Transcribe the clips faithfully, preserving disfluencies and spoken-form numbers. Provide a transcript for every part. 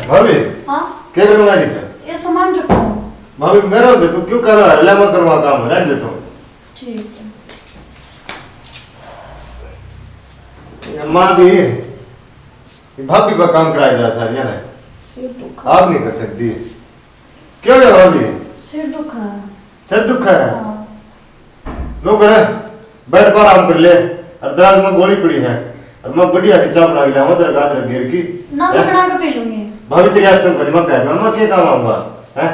भाभी, हाँ? क्या करने लगी थे? ये सामान रखो। भाभी, मेरा दे, तू क्यों कर रहा है? ले, मैं करवा काम, रहने दे तू। ठीक है। ये माँ भी, ये भाभी का काम कराया जा सारिया ने। सिर दुखा। आप नहीं कर सकती। क्यों है भाभी? सिर दुखा। सिर दुखा है? हाँ। लो करे, बैठ पर आराम कर ले। और दराज में गोली पड़ी है। और मैं बढ़िया सी चाय बना के लाऊंगा तेरे गाजर घेर की। ना, मैं हैं? बना के पी लूंगी। भाभी तेरी आसन करी, मैं बैठ, मैं के काम आऊंगा? हैं?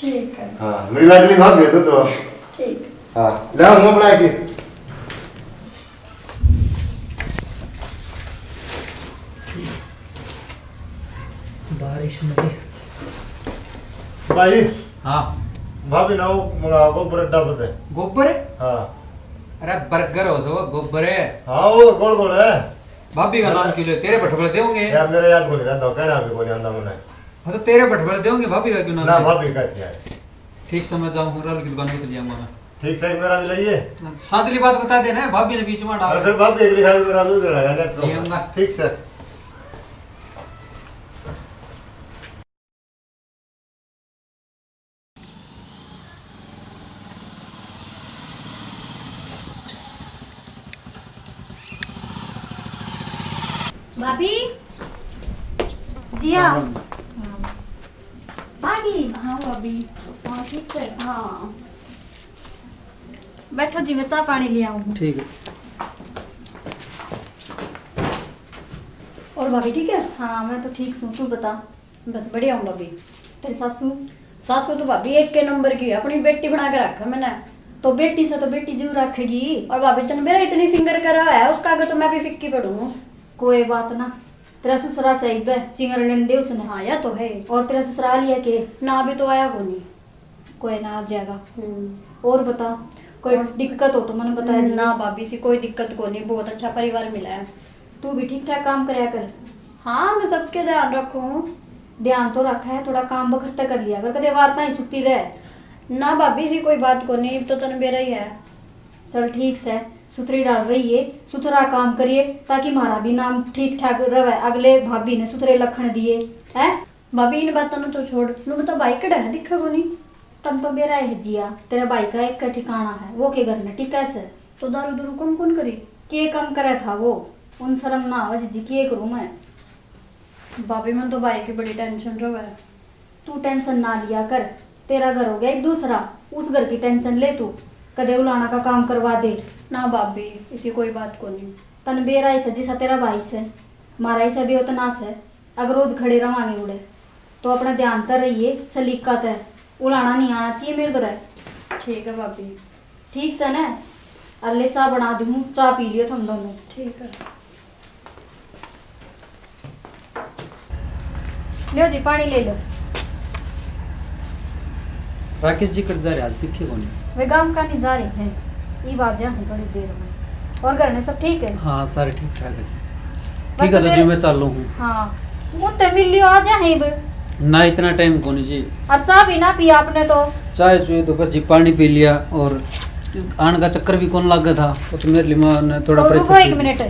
ठीक है। हाँ, मेरी लाडली भाभी है तू तो। ठीक। हाँ, ले आऊंगा बना के। बारिश में। भाई। हाँ। भाभी ना वो मंगा गोबर अड्डा पर से। गोबर? हाँ। अरे बर्गर हो सो गोबर है। हाँ, वो गोल गोल है। भाभी का नाम क्यों ले? तेरे बटबड़ देंगे। यार, मेरा याद भूल रहा था, कहना भी बोले आंदा मैंने। हाँ, तो तेरे बटबड़ देंगे, भाभी का क्यों नाम ना, ले? भाभी का क्या है? ठीक से मैं जाऊँ, राहुल की दुकान में चले जाऊंगा मैं। ठीक से मेरा भी लाइए। साजली बात बता देना, भाभी ने बीच में डाल। और फिर भाभी एक लिखा मेरा भी लड़ाया जाए तो। ये अंदर। ठीक से। भाभी, जिया। हाँ। भाभी। हाँ, भाभी। हाँ, ठीक है। हाँ। बैठो जी, मैं चाय पानी ले आऊँ। ठीक है। और भाभी ठीक है? हाँ, मैं तो ठीक सूं, तू बता। बस बढ़िया हूँ भाभी। तेरी सासू? सासू तो भाभी एक के नंबर की है, अपनी बेटी बना के रखा मैंने। तो बेटी से तो बेटी जू रखेगी। और भाभी तन मेरा इतनी सिंगर करा है, उसका आगे तो मैं भी फिक्की पड़ूँ। कोई बात ना, तेरा ससुरा सही पे सिंगर लेने दे उसने। हाँ, या तो है। और तेरा ससुराल या के? ना, अभी तो आया कोनी। कोई ना, आ जाएगा। हम्म। और बता, कोई और दिक्कत हो तो मैंने बता दी। ना भाभी सी, कोई दिक्कत कोनी, बहुत अच्छा परिवार मिला है। तू भी ठीक ठाक काम करया कर। हाँ, मैं सबके ध्यान रखूँ। ध्यान तो रखा है, थोड़ा काम बखत तक कर लिया कर, कदे वार्ता ही सुती रहे। ना भाभी सी, कोई बात कोनी, इब तो तन बेरा ही है। चल ठीक से, सुथरी डाल रही है, सुथरा काम करिए, ताकि म्हारा भी नाम ठीक ठाक रहे, अगले भाभी ने सुथरे लखण दिए, हैं? भाभी, इन बातों ने तो छोड़, नु बता, भाई कड़ा है, दिखे कोनी। तन तो बेरा है जिया, तेरे भाई का एक का ठिकाना है, वो के घर में टिका से। तो दारू दूरू कम कौन करी? के कम करे था वो, उन शर्म ना आवे जी, के करूँ मैं? भाभी, मन तो भाई की बड़ी टेंशन रहे। तू टेंशन ना लिया कर, तेरा घर हो गया एक दूसरा, उस घर की टेंशन ले तू, कदे उलाना का काम करवा दे। ना भाभी, इसी कोई बात कोनी। तन बेरा ही से जिसा तेरा भाई से, मारा ही से भी उतना से। अगर रोज खड़े रवांगे उड़े, तो अपना ध्यान तर रहिए, सलीका तै। उलाना नहीं आना चाहिए मेरे तो रह। ठीक है भाभी। ठीक से ना? अरे ले, चाय बना दूँ, चाय पी लियो तुम दोनों। ठीक है। लियो जी, पानी ले लो। राकेश जी कट जा रहे, आज दिखे कोनी। वे गांव का नहीं जा रहे हैं, इब आ जाए थोड़ी देर में। और घर में सब ठीक है? हाँ, सारे ठीक ठाक है जी। बस ठीक है, तो फिर जी मैं चालू हूँ। हाँ, वो तो मिल लियो, आ जाए इब। ना, इतना टाइम कोनी जी। और चाय भी ना पी आपने तो। चाय चुए तो बस जी, पानी पी लिया और आने का चक्कर भी कौन लगा था, वो तो मेरे लिए मैं थोड़ा तो रुको परेशान एक थी। मिनट।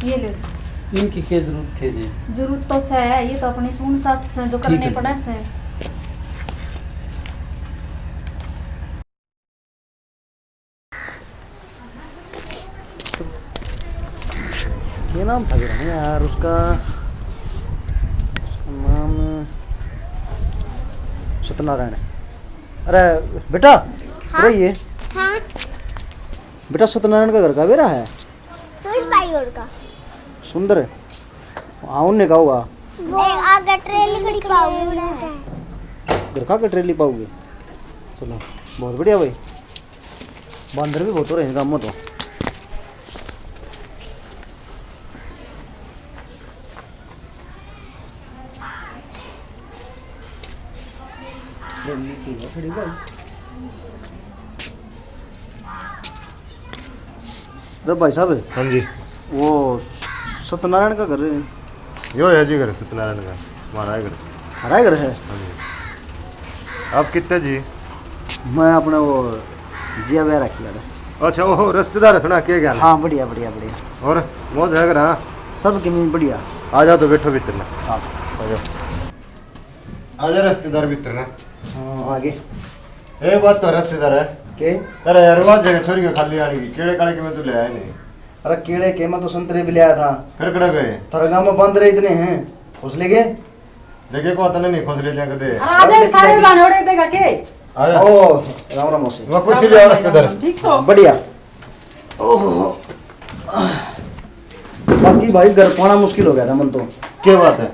ये लो जी। इनकी क्या जरूरत थी जी? जरूरत तो सै है, ये तो अपनी सून सास से जो ठीक करने है। पड़े से। ये नाम था मेरा यार उसका, उसका नाम सत्यनारायण है। अरे बेटा, हाँ? अरे ये हाँ। बेटा, सत्यनारायण का घर का बेरा है? सुरेश भाई और का। सुंदर है। हाँ, उन्हें का होगा। वो आगे ट्रेली खड़ी पाओगे। घर का आगे ट्रेली पाओगे? चलो, बहुत बढ़िया भाई। बंदर भी बहुत हो रहे हैं गाँव में तो। अरे भाई साहब। हाँ जी। वो सत्यनारायण का घर है। यो है जी घर सत्यनारायण का, हमारा ही घर। हमारा ही घर है? हाँ जी। आप कितने जी? मैं अपने वो जिया ब्याह रखी है। अच्छा, ओहो, रिश्तेदार सुना के गया? हाँ, बढ़िया, बढ़िया, बढ़िया। और मौज है घर, हाँ? सब किमी बढ़िया। आ जाओ तो बैठो भीतर में। हाँ। आ जाओ। आ जा रिश्तेदार भीतर में। हाँ, आ गए। ए, बात तो रिश्तेदार है। के? अरे यार, बात जगह छोरी के खाली आने की, केड़े काले के मैं तू ले आया नहीं। अरे, केड़े के मैं तो संतरे भी ले आया था। फिर कड़े गए? थारे गांव में बंदर इतने हैं, खोस ले गए? देखे को तने नहीं खोस ले जाके दे। अरे, आ जा, सारे बानोड़े देगा के? आ जा। ओ, राम राम मौसी। वो कुर्सी ले आओ रिश्तेदार। ठीक सो? बढ़िया। ओहो। बाकी भाई, घर पाना मुश्किल हो गया था मन तो। क्या बात है?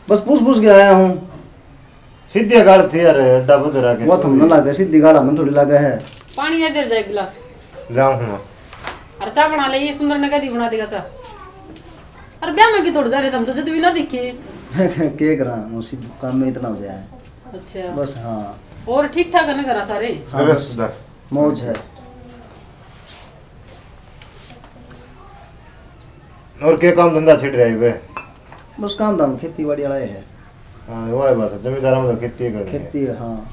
बस पूछ पूछ के आया हूँ। सीधी गाल थी यार, अड्डा बुधरा के। वो थमने लगा, सीधी गाल हमें थोड़ी लगा है। पानी इधर जाए गिलास। लाऊं हूँ। अरे, चाय बना ले, ये सुंदर ने कह दी बना देगा चाय। अरे, ब्याह में की तोड़ जा रहे थे, हम तो जद भी ना देखे। के करा, मौसी, काम में इतना हो जाए। अच्छा। बस, हाँ। और ठीक ठाक है ना घरा सारे? हाँ, अरे बस, सुधर। मौज है। और के काम धंधा छिड़ रहे बे? बस काम धाम खेती बाड़ी वाला ही है। हाँ, वो है बात है, जमींदार में तो खेती ही करनी है। खेती, हाँ। हाँ,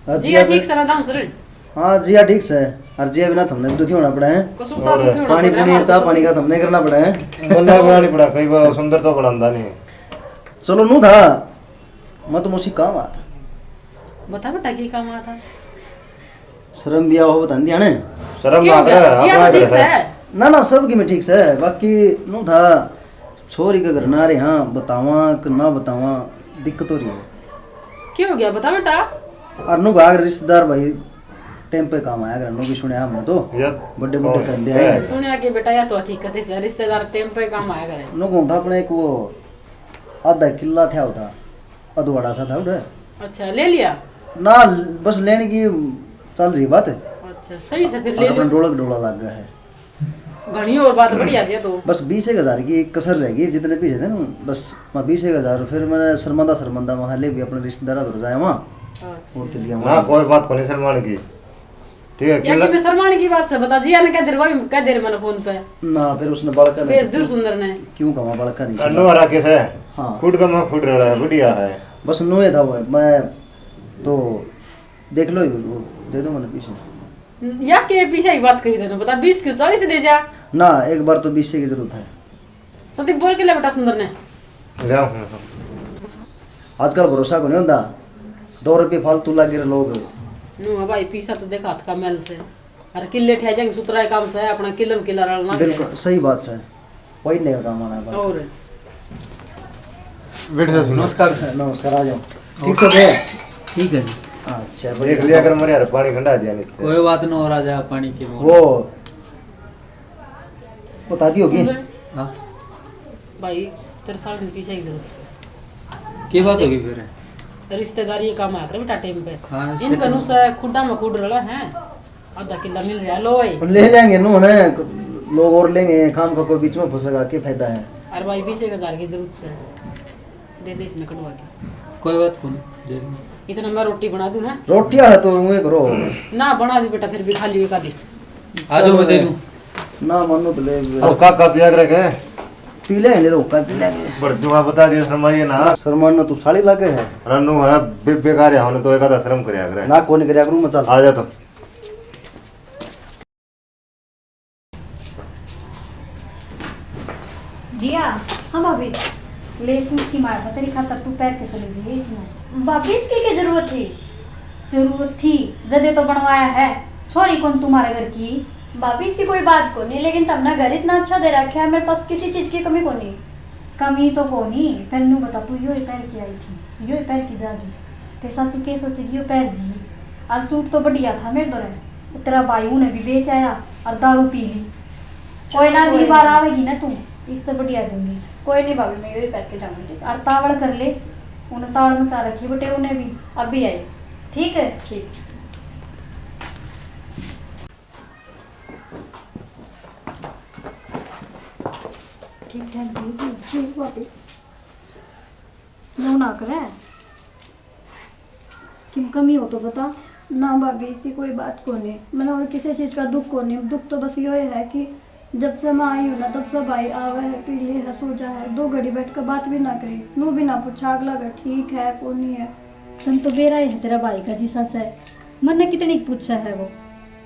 जिया जिया ठीक बे- सै ना, दाम सर? हाँ, जिया ठीक सै। और जिया बिना थमने दुखी होना पड़ा है। कसूर और दुखी होना पानी पड़ा है, पुनी, हमारे चाय को पानी का थमने करना पड़ा है। बंदा बनानी पड़ा, कई बार सुंदर तो बनांदा नहीं। चलो, नू था, मैं तो मौसी काम आता। बता बेटा, की काम आता? शर्म भी आओ, बता दिया ने। शर्म क्यों ना करे, क्या? जिया अपना तो ठीक घर है। सै। ना, ना, सब की मैं ठीक सै। बाकी नू था, छोरी के घर ना रहे, हाँ, बतावा कि ना बतावा, दिक्कत हो रही है। क्या हो गया, बता बेटा। और नू भाग रिश्तेदार भाई टाइम पे काम आया करे, नू भी सुनया हमने तो। यार, बड़े बड़े कौन धंधे है? आए। सुनया कि बेटा, या तो हकीकत है, रिश्तेदार टाइम पे काम आया करे। नू कहूँ था अपने एक वो आधा किला था होता, अधवाड़ा सा था उधर। अच्छा, ले लिया? ना, बस लेने की चल रही बात। अच्छा, सही से फिर और ले अपना लो। डोलक डोला लग गया है। घणी और बात बढ़िया से तो। बस बीस एक हजार की कसर रह गई, जितने पीछे थे ना, बस वहाँ बीस एक हजार। फिर मैंने शर्मांदा शर्मांदा वहाँ ले भी अपने रिश्तेदार उधर जाए वहाँ। अच्छा। और तो लिया ना, वहाँ। कोई बात को नहीं शर्मान की। ठीक है, या किला कि मैं शर्माने की बात से बता, जिया ने कह दे, वही कह दे मैंने फोन पे। ना, फिर उसने बालका ने भेज दूर सुंदर ने। क्यों कमा बालका नहीं अनु सुना? हरा के है। हाँ। खुद का मैं खुद रहा है, बढ़िया है। बस नोए था वो, मैं तो देख लो, वो दे दो मैंने पीछे। या के पीछे ही बात करी तेने, बता, बीस क्यों, चालीस ले जा। ना, एक बार तो बीस से की जरूरत है। सती बोल के ले बेटा सुंदर ने। ले आओ। आजकल भरोसा को नहीं होता, दो रुपये फालतू लागे रहे लोग। नु है भाई, पीसा तो देख हाथ का मैल से। अरे किले ठे जाएंगे, सुतरा काम से, अपना किलम किला रलना है। बिल्कुल सही बात है, वही नहीं काम आना है बात। और बैठ जा सुंदर। नमस्कार। नमस्कार, आ जाओ। ठीक सो थे? ठीक है जी। अच्छा, देख बढ़िया। लिया कर, मेरे यार पानी ठंडा आ जाए नहीं तो। कोई बात ना, और आ जाए पानी की वो। बता दी होगी। सुन रहे? हाँ। भाई, तेरे साथ में पीछे की जरूरत है। के बात होगी फिर? रिश्तेदारी ये काम आकर बेटा टाइम पे। हाँ, इन रिश्तेदारी। कनु से खुड्डा में खुड रला है। आधा किला मिल रहा लो भाई। ले लेंगे नु ने, लोग और लेंगे, काम का कोई बीच में फंसेगा, के फायदा है? अरे भाई, बीस एक हजार की जरूरत है। दे दे इसने कटवा के। कोई बात कोनी, दे दूंगा। इतना मैं रोटी बना दूं, हैं? रोटियां है तो यूं ही करो। ना बना दी बेटा, फिर भी खाली एक आधी। आ जाओ, मैं दे दूं। ना मानो तो ले। और काका पिया करे के? पी ले, ले लो, का पी लेंगे। बड़ दुआ बता दिया, शर्माइए ना। शर्माना तू साली लागे है। रन्नू है, बे-, बेकार है, हमने तो एक आधा शर्म करया करे। ना, कोनी करया करूं मैं, चल। आ जा तो। जिया। हाँ भाभी। ले सूची मार था तेरी खातर, तू पहन के चली जाइए इसमें। भाभी, इसकी क्या जरूरत थी? जरूरत थी, जदे तो बनवाया है। छोरी कौन तुम्हारे घर की? भाभी, इसकी कोई बात को नहीं, लेकिन तुमने घर इतना अच्छा दे रखा है, मेरे पास किसी चीज की कमी को नहीं। कमी तो को नहीं, फिर नू बता, तू यो ही पहन के आई थी, यो ही पहन के जागी। तेरी सासू के सोचेगी, यो पहन जी। और सूट तो बढ़िया था मेरे दो रे, तेरा भाई उन्हें भी बेच आया और दारू पी ली। कोई ना, अगली बार आवेगी ना तू, इससे बढ़िया दूंगी। कोई नहीं भाभी, मैं यही करके जाऊंगी। और तावड़ कर ले, उन्हें तावड़ मचा रखी बटे, उन्हें भी अभी आई। ठीक है? ठीक। ठीक ठाक जी। ठीक भाभी। न्यू ना करे। किम कमी हो तो बता। ना भाभी, इसी कोई बात कोनी। मैंने और किसी चीज का दुख कोनी। दुख तो बस यो है कि जब से मैं आई हूँ ना, तब से भाई आवे है, पी ले है, सो जा है, दो घड़ी बैठ कर बात भी ना करी, नू भी ना पूछा, अगला घर ठीक है, कोनी है। तन तो बेरा ही है तेरा भाई का जिसा से। मन्ने कितनी पूछा है वो।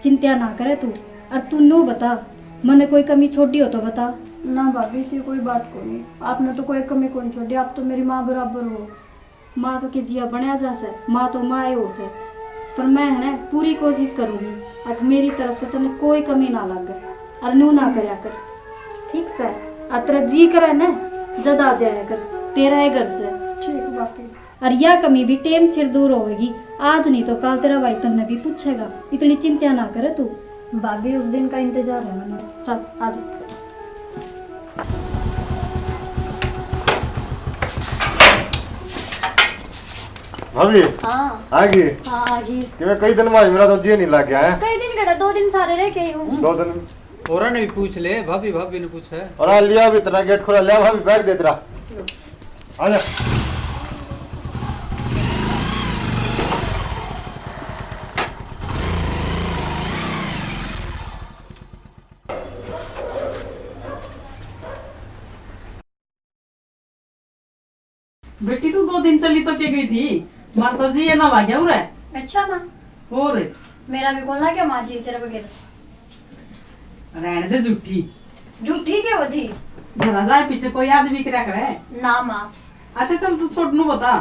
चिंता ना करे तू, और तू न्यू बता, मैंने कोई कमी छोड़ी हो तो बता। ना भाभी, इसी कोई बात को नहीं, आपने तो कोई कमी कौन छोड़ी, आप तो मेरी माँ बराबर हो। माँ तो के जिया बनया जा सै, माँ तो माँ ए हो सै, पर मैं है ना पूरी कोशिश करूंगी, अक मेरी तरफ से तन्ने कोई कमी ना लागे, और न्यू ना करया कर, ठीक सै? और तेरा जी करे ना, जद आ जाया कर, तेरा ए घर सै। ठीक भाभी। और या कमी भी टेम सिर दूर होवेगी, आज नहीं तो काल तेरा भाई तन्ने भी पूछेगा, इतनी चिंता ना करे तू। भाभी, उस दिन का इंतजार है मैंने। चल, आ जा। भाभी, हाँ। आ गई? हाँ, आ गई। कि मैं कई दिन बाद, मेरा तो जी नहीं लग गया है। कई दिन केड़ा, दो दिन सारे रह के ही हूँ। दो दिन। औरा ने भी पूछ ले, भाभी, भाभी ने पूछा है। और आ लिया भी इतना गेट खोला, लिया भाभी, बैग दे तेरा। आ जा। बेटी, तू दो दिन चली तो के गई थी, मार तो जी ये ना लाग्या उरे। अच्छा माँ। और? मेरा भी कौन लाग्या माँ जी तेरे बगैर। रहने दे झूठी। झूठी के हो थी? घरा जाए पीछे कोई आदमी के रख रहे। ना माँ। अच्छा चल, तू छोड़ नू बता,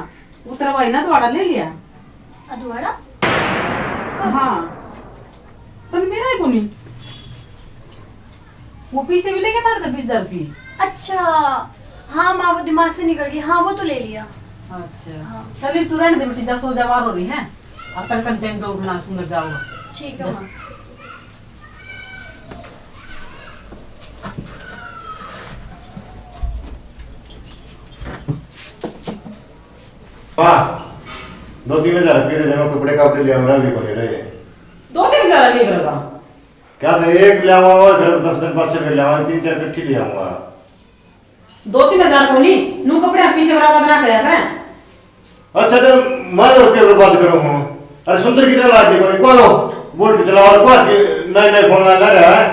वो तेरा भाई ना अधवाड़ा ले लिया? अधवाड़ा? कब? हाँ, तन मेरा ही कोनी। वो पीछे भी लेके तार दे बीस हजार रुपये। अच्छा, हाँ माँ, वो दिमाग से निकल गई। हाँ, वो तो ले लिया। अच्छा। हाँ। चल, तू रहने दे बेटी, जा सो जा, वार हो रही है। अब तन कंटेन दो बना सुंदर जाओ। ठीक है माँ। वाह, दो तीन हजार रुपये दे दे, मैं कपड़े कापड़े ले आऊंगा, भी कोने रहे। दो तीन हजार नहीं करेगा। क्या था, एक ले आऊंगा और फिर दस दिन पाछे फिर ले आऊंगा, तीन चार इकट्ठी ले आऊंगा। दो तीन हजार को नहीं, नू कपड़े पीछे बराबर ना करया करें। अच्छा, तो मैं तो रुपये बर्बाद करूँ हूँ। अरे सुंदर की तरह लाती कोनी, को बोल्ट चला और को के नए नए फोन ला रहा है।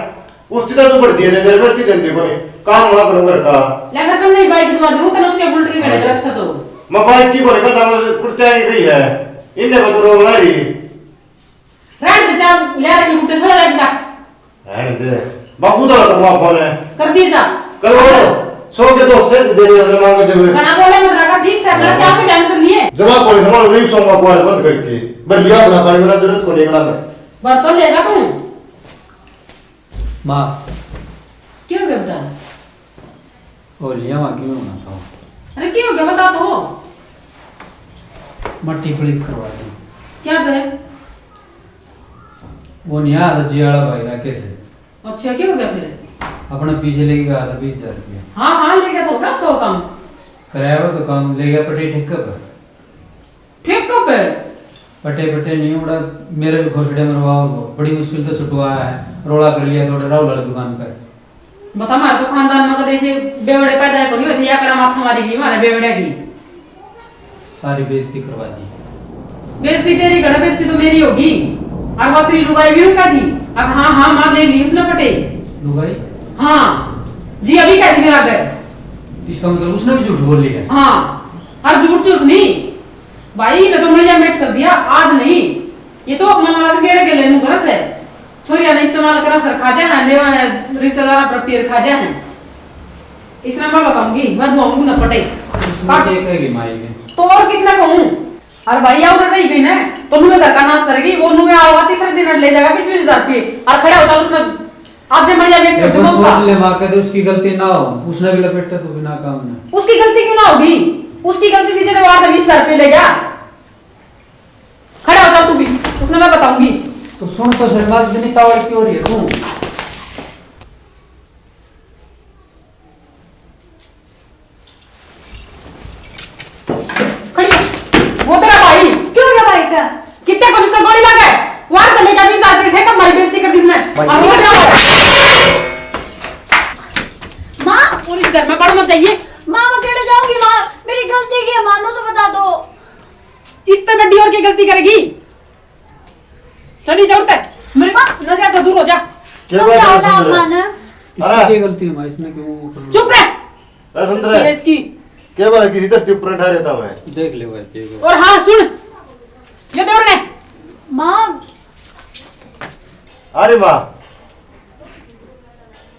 उसकी तो तू बढ़ती है, मेरे बढ़ती देती कोनी। काम ना करूँ घर का। ले मैं तो नहीं बाइक दुआ दूँ, तने उसके बुलेट की घड़ी जरूरत से तो। मैं बाइक की बोले, कहता मैं कुर्ते आई गई है। इन्हें को तो रोक ना रही। रहन दे, जा, ले रखी कुर्ते, सो जा, जा। रहने दे। बापू तो लगा मां फोन है। कर दिए जा। कर वो तो। सौ के दो से दे दे, अपने मांगे जब। घना बोले मत रखा, ठीक से, अपना क्या पे टेंशन लिए? जवाब बोले, हमारा नहीं सोऊंगा, कुआरे बंद करके। बस लिया अपना पानी, मेरा जरूरत को नहीं, अगला में। बस तो लेगा तू। माँ। क्यों हो गया बेटा? ओ लिया, वहाँ क्यों होना था? अरे क्यों हो गया, बता तो। मट्टी पलीत करवा दी। क्या बे? वो नहीं आ, रज्जी वाला भाई राकेश है। अच्छा, क्या हो गया फिर? अपने पीछे लेके गया था बीस हजार रुपया। हाँ, हाँ, लेके तो होगा उसका वो काम। कराया वो तो काम, ले गया पटे ठेके पर। ठेके पे? पटे, पटे नहीं उड़ा, मेरे भी खोसड़े मरवा, बड़ी मुश्किल से छुटवाया है। रोला कर लिया थोड़ा राहुल वाली दुकान पे। बता, हमारे तो खानदान में कदे से बेवड़े पैदा को नहीं होते, या कड़ा माथा मारी गई हमारे बेवड़े की। सारी बेइज्जती करवा दी। बेइज्जती तेरी कड़ा, बेइज्जती तो मेरी होगी। और वो तेरी लुगाई भी उनका दी। अब हाँ, हाँ, माँ ले ली उसने पटे। लुगाई? हाँ। जी, अभी कह दी मेरा आगे। इसका मतलब उसने भी झूठ बोल लिया? हाँ। और झूठ, झूठ नहीं। भाई, मैं तो मरिया मेट कर दिया, आज नहीं। ये तो अपना नाला के गेड़े गेले मुंह करस है। छोरिया ने इस्तेमाल करा सर खा जा है, लेवा है, रिश्तेदार पर पीर खा जा है। इसने मैं बताऊंगी, मैं दुआऊंगी ना पटे। उसने काट। ये कहेगी माई ने। तो और किसने कहूं? और भाई, और रही गई ना, तो नुए घर का नाश करेगी, वो नुए आओगा तीसरे दिन ले जाएगा बीस बीस हजार रुपये। और खड़ा होता उसने आज से मरिया मेट कर एक बार दूंगा उसका। सोच ले माँ, कदे उसकी गलती ना हो, उसने भी लपेटा तो बिना काम ना। उसकी गलती क्यों ना होगी? उसकी गलती थी जब आठ बीस हजार रुपये ले गया। खड़ा हो जा तू भी, उसने मैं बताऊंगी। तो सुन तो सर, मैं इतनी तावड़ क्यों हो रही है तू? खड़ी हो। वो तेरा भाई। क्यों हो गया भाई का? कितने को उसका गोली लगा है? वार कर लेगा, बीस हजार के ठेका, हमारी बेइज्जती कर दी इसने। भाई। और वो क्या हो? माँ। और इस घर में पड़ मत जाइए। माँ, मैं केड़े जाऊंगी माँ? मेरी गलती की है माँ, नू तो बता दो। इस तो बड़ी और की गलती करेगी? चली जा उठते। मेरे माँ। नजर तो दूर हो जा। क्या बात है, समझ रहे? माँ ने। इसकी अरे। क्या गलती है माँ, इसने क्यों वो कर लिया? चुप रह। अरे सुन रहे। ये इसकी। क्या बात है, किसी धरती ऊपर ठहरे था मैं। देख ले भाई, क्या बात। और हाँ सुन, ये देवर ने। माँ। अरे माँ।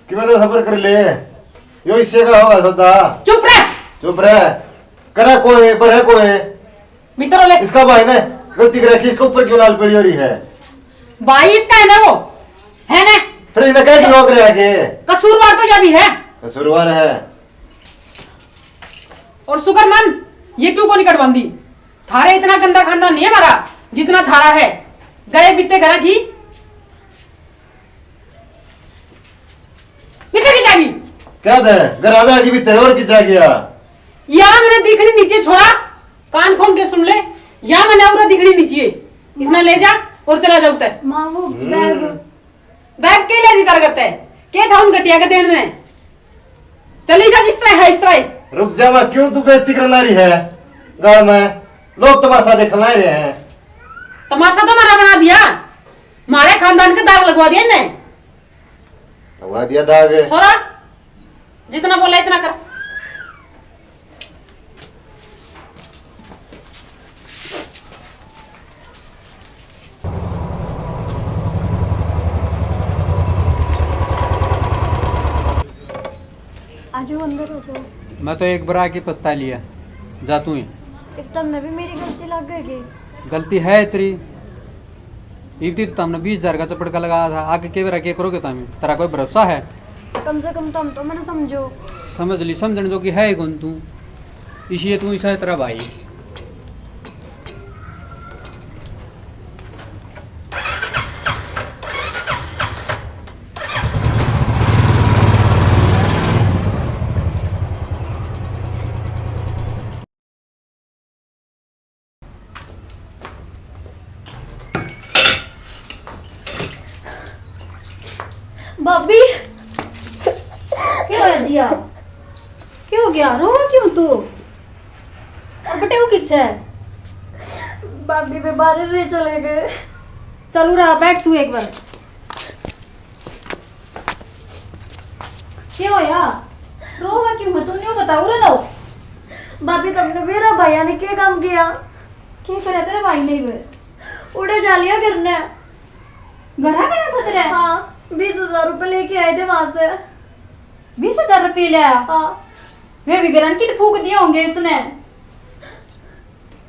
कि मैं तो सबर कर ले, यो हिस्से का होगा सौदा। चुप रह। चुप रह। करा कोई, पर है कोई। भीतर हो ले। इसका भाई ने गलती कर रखी, इसके ऊपर क्यों लाल पड़ी हो रही है? भाई इसका है ना वो, है ना? फिर इसने कह दिया हो रहा है कि कसूरवार तो या भी है। कसूरवार है। और शुक्र मन, ये क्यों को नहीं कटवांदी? थारे इतना गंदा खानदान नहीं है हमारा, जितना थारा है। गए बीते घरा की पीछे की जागी। क्या दे? घर आ जाएगी भी तेरे और की जाएगी या? या मैंने दिखनी नीचे छोरा, कान खोल के सुन ले, या मैंने और दिखनी नीचे। इसने ले जा और चला जा उतर। माँ, वो हम्म। बैग। बैग के ले दी कर करते? के था उन गटिया के देने? चली जा जिस तरह है इस तरह। रुक जा, मैं क्यों तू बेइज्जती करना रही है? गाँव में लोग तमाशा देखना रहे हैं। तमाशा तो हमारा बना दिया, हमारे खानदान का दाग लगवा दिया इन्हें। लगवा दिया दाग। छोरा, जितना बोला इतना कर। आ जाओ, अंदर आ जाओ। मैं तो एक बार आके पछता लिया, जा तू ही। इब तब मैं भी मेरी गलती लग गई। गलती है तेरी, इब तो तमने बीस हजार का चपड़का लगाया था, आगे के बेरा के करोगे तम? तेरा कोई भरोसा है? कम से कम तम तो मैंने समझो। समझ ली, समझण जो कि है ही कौन तू, इसलिए तू ऐसा है तेरा भाई। भाभी, क्या हो गया जिया? क्या हो गया? रो क्यों तू? और बेटे वो किच्छे है? भाभी, वे बाहर से चले गए। चल उरा, बैठ तू एक बार। क्या होया? रोवा क्यों है तू? न्यू बताओ रे लो। भाभी, तमने मेरा भैया ने क्या काम किया? क्या करे तेरे भाई ने वे? उड़े जा लिया घर ने। घरा गया था तेरे? हाँ, बीस हजार रुपए लेके आए थे वहां से। बीस हजार रुपये ले आया? हाँ। वे भी बेरा ने कित फूक दिए होंगे इसने।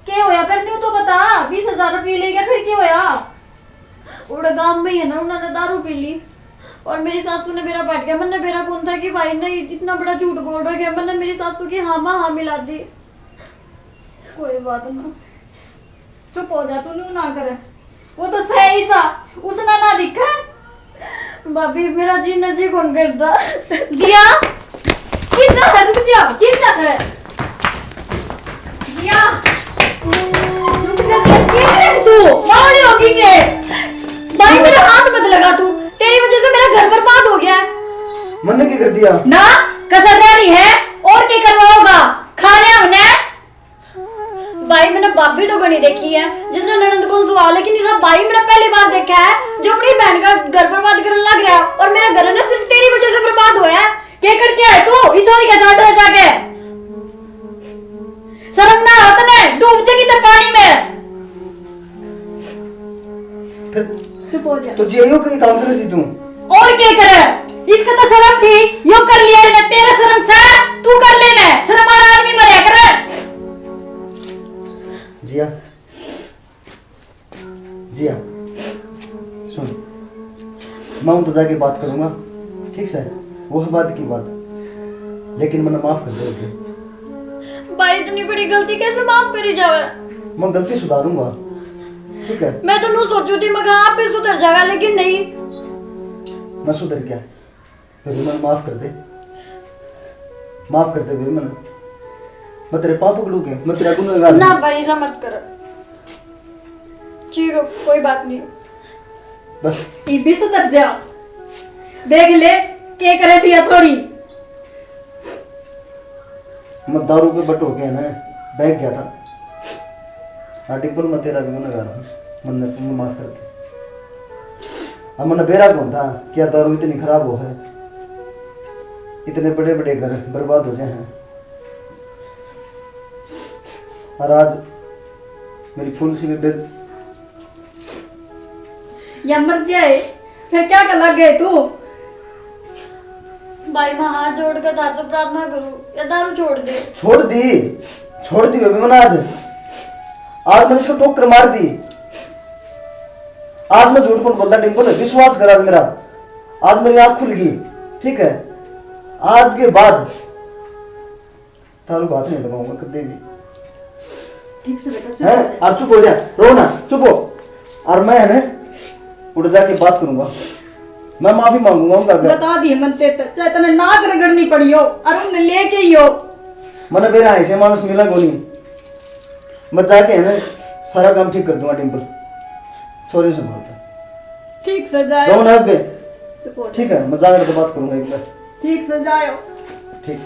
के होया फिर, न्यू तो बता, बीस हजार रुपये ले गया, फिर के होया? उड़ा गांव में ही है ना, उन्होंने दारू पी ली और मेरी सासू ने बेरा पाट गया। मन्ने बेरा कौन था कि भाई ने इतना बड़ा झूठ बोल रखा है। मन्ने मेरी सासू की हाँ माँ हाँ मिला दी। कोई बात ना, चुप हो जा, तू न्यू ना करे। वो तो सही सा, उसने ना दिखा। भाभी, मेरा जीना जी कौन करता। जिया, किस जा है? रुक जा, किस जा है? जिया, रुक जा, जिया, क्या करे तू? बावड़ी होगी के? भाई, मेरा हाथ मत लगा तू, तेरी वजह से मेरा घर बर्बाद हो गया। मन्ने की कर दिया? ना, कसर रह रही है, और के करवाओगा? खा लिया हमने। भाई, मैंने भाभी तो घणी देखी है, जिसने ननद कौन सुहा, लेकिन इसा भाई मैंने पहली बार देखा है जो अपनी बहन का घर बर्बाद करने लग रहा है। और मेरा घर ना सिर्फ तेरी वजह से बर्बाद हुआ है। के करके आए तू इस छोरी के साथ रह जाके? शर्म ना आ तने, डूब जाएगी तो पानी में। फिर चुप हो जा। तो जिया यो कहीं काम करे थी तू? और के करे? इसका तो शर्म थी, यो कर लिया रे, तेरा शर्म से तू कर लेना, शर्म वाला आदमी मरया करे। जिया, जिया, सुन, मैं उन तो जाके बात करूंगा, ठीक से, वो है बाद की बात, लेकिन मैंने माफ कर दे। भाई, इतनी बड़ी गलती कैसे माफ करी जावे? मैं गलती सुधारूंगा, ठीक है? मैं तो नू सोचू थी, मैं कहा आप भी सुधर जाएगा, लेकिन नहीं। मैं सुधर गया। बेबी, मन्ने माफ कर दे, माफ कर दे बेबी, मन्ने, मैं तेरे पाँव पकड़ू के, मैं तेरा गुनहगार हूँ। ना भाई, ऐसा मत कर। ठीक है, कोई बात नहीं। बस। ये भी सुधर जा। देख ले, के करे थी या छोरी। मैं दारू के बट होके ना बह गया था। हाँ, डिम्पल, मैं तेरा भी गुनहगार हूँ, मन्ने, मन्ने माफ कर दे। अब मन्ने बेरा कौन था कि या दारू इतनी खराब हो है, इतने बड़े बड़े घर बर्बाद हो जाए हैं। और आज मेरी फूल सी बेबे या मर जाए, फिर क्या कर लग गए तू? भाई, मैं हाथ जोड़ के थारे से प्रार्थना करूं, ये दारू छोड़ दे। छोड़ दी, छोड़ दी बेबी मैंने आज। आज मैंने इसको ठोकर मार दी। आज मैं झूठ कौन बोलता डिम्पल, विश्वास कर आज मेरा। आज मेरी आँख खुल गई, ठीक है? आज के बाद दारू को हाथ नहीं लगाऊंगा कदे भी। ठीक से बेटा, चुप हो जा। और चुप हो जा, रो ना, चुप हो। और मैं है ना उड़ जाके बात करूंगा, मैं माफी मांगूंगा उनका। बता दिए मन ते, चाहे तने नाक रगड़नी पड़ी हो और उन्हें लेके ही हो। मने बेरा ऐसे मानस मिला कोनी। मैं जाके है ना सारा काम ठीक कर दूंगा डिम्पल। छोरी संभाल के। ठीक से जाए। रो ना अबे। चुप हो जा। ठीक है, मैं जाकर तो बात करूंगा एक बार। ठीक से जाओ। ठीक।